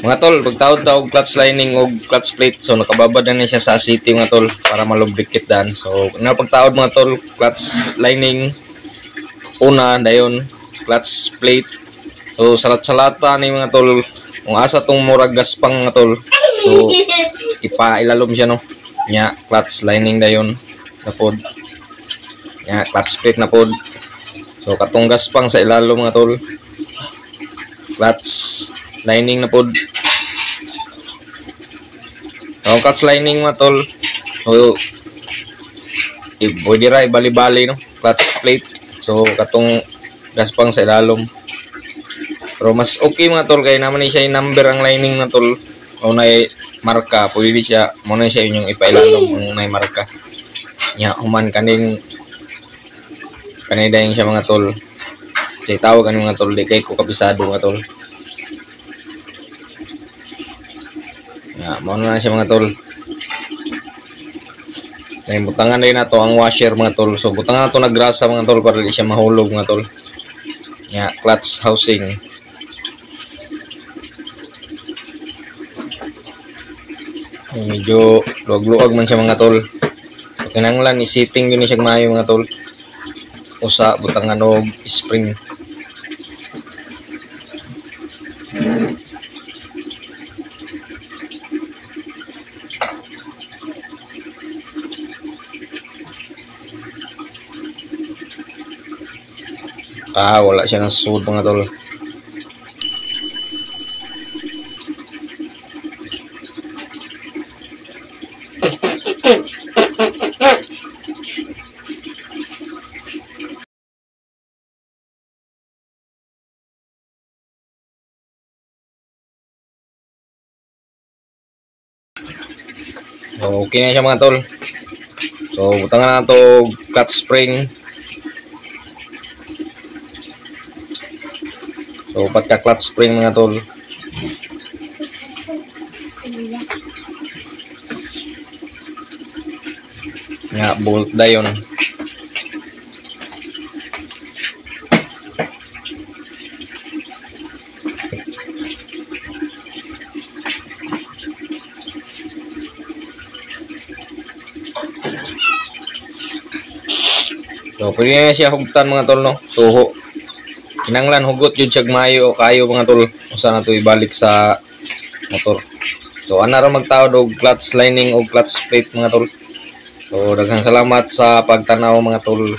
Mga tol, pagtaod ta og clutch lining og clutch plate, so nakababad na ni siya sa city mga tol para malubricate dan. So na pagtaod mga tol, clutch lining una dayon clutch plate. So salat-salata ni mga tol, kung asa tong murag gaspang mga tol. So ipailalom siya no. Nya clutch lining dayon na pod. Nya clutch plate na pod. So katong gaspang sa ilalom mga tol. Clutch lining na pod. So clutch lining mga tol. So pwede ra ibali-bali no, clutch plate. So katong gaspang sa ilalom. Pero mas okay mga tol kay naman ni siya yung number ang lining na tol. O nay marka, pwede siya mo na siya inyong ipailalom ang nay marka. Nya human kaning kanay dayon siya mga tol. Kay tawag ani mga tol, di kay ko kabisado mga tol. Ya, mao na siya mga tol. Ay, butangan din nato ang washer mga tol. So butangan nato na grasa mga tol para di siya mahulog mga tol. Ya, clutch housing. Ay, medyo luwag-luwag man siya mga tol. So, kinahanglan i-sitting yun siya maayo mga tol. Usa butangan og spring. Ah, wala siya ng sud mga tol. So, okay na siya mga tol. So, butangan na to clutch spring. So, upat ka clutch spring mga tol. Nga, bolt dayon. So, pwede na siya hugtan mga tol no. So, kinanglan hugot yun siya mayo o kayo mga tol. Usa na to ibalik sa motor. So, ana ra magtaod og clutch lining o clutch plate mga tol. So, daghang salamat sa pagtanaw mga tol.